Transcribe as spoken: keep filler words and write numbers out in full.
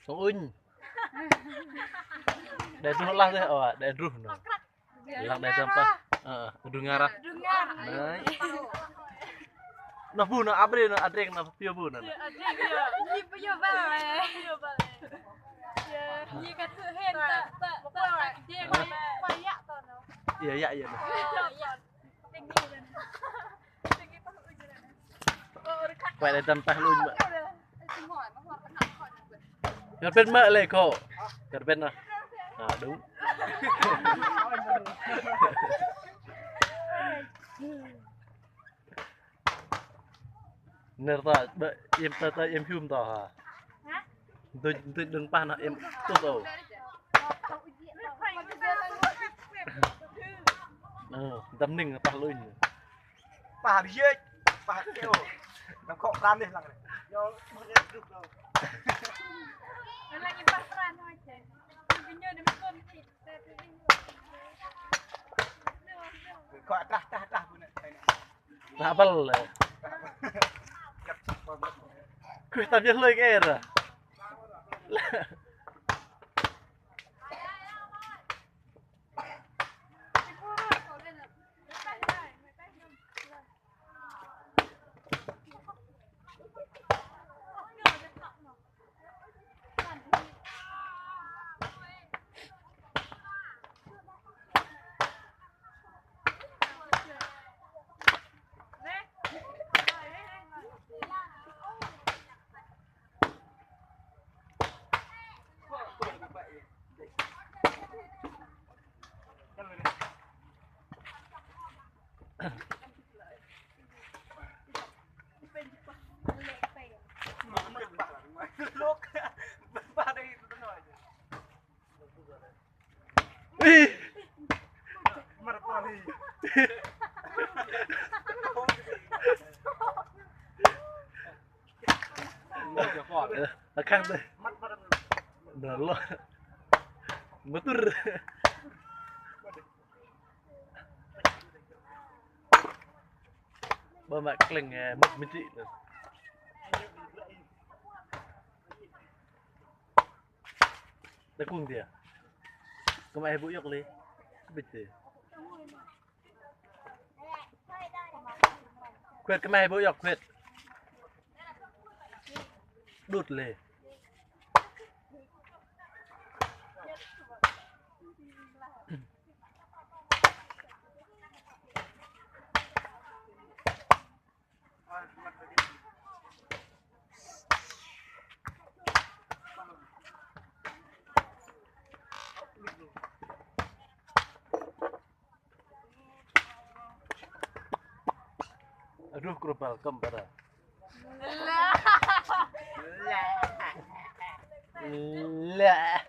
Song ŭnh. Đe druh lah dêh, ơ, đe druh noh. Lăng đe dăm pah. Ơ, druh ngar ah. Druh ngar. Nai. Noh bu noh, adreng noh, adreng noh, pio bu noh. Adreng noh. Nhi pio băl. Nhi kơ thử hen, ta, ta, ta, ta, Iya, iya, iya. Kuai đe dăm pah lu ŭnh băl. Karbet mă lei kơ. Karbet noh. À, đúng. Nơ̆r ta, bơ, iĕm ta, ta iĕm hium ta ha. Hah? Dŭnh, dŭnh đơ̆ng pah noh iĕm tŭk âu. Ơ, dăm ning pah lu ŭnh. Pah riêk, pah keo. Năm khŏ pran dêh lăng. Yo, mă dêh dŭk âu. Lăng iĕm pah pran hoi chĕ. Khŏ trah, trah, trah bu nă. Lah băl. Kuih ta biah hlôi kơ er. Ih. Ơ, khăng dêh. Dah lo. Mơtur. Bơ mă kleng, ơ, mŭt mơjĭ. Đe kung dia. Kơmai hei bu iŏk lei. Kơ bĭch dêh. Kuet kơmai hei bu iŏk kuet. Đŭt lei. Aduh, krupal kơm para. Lah. Lah.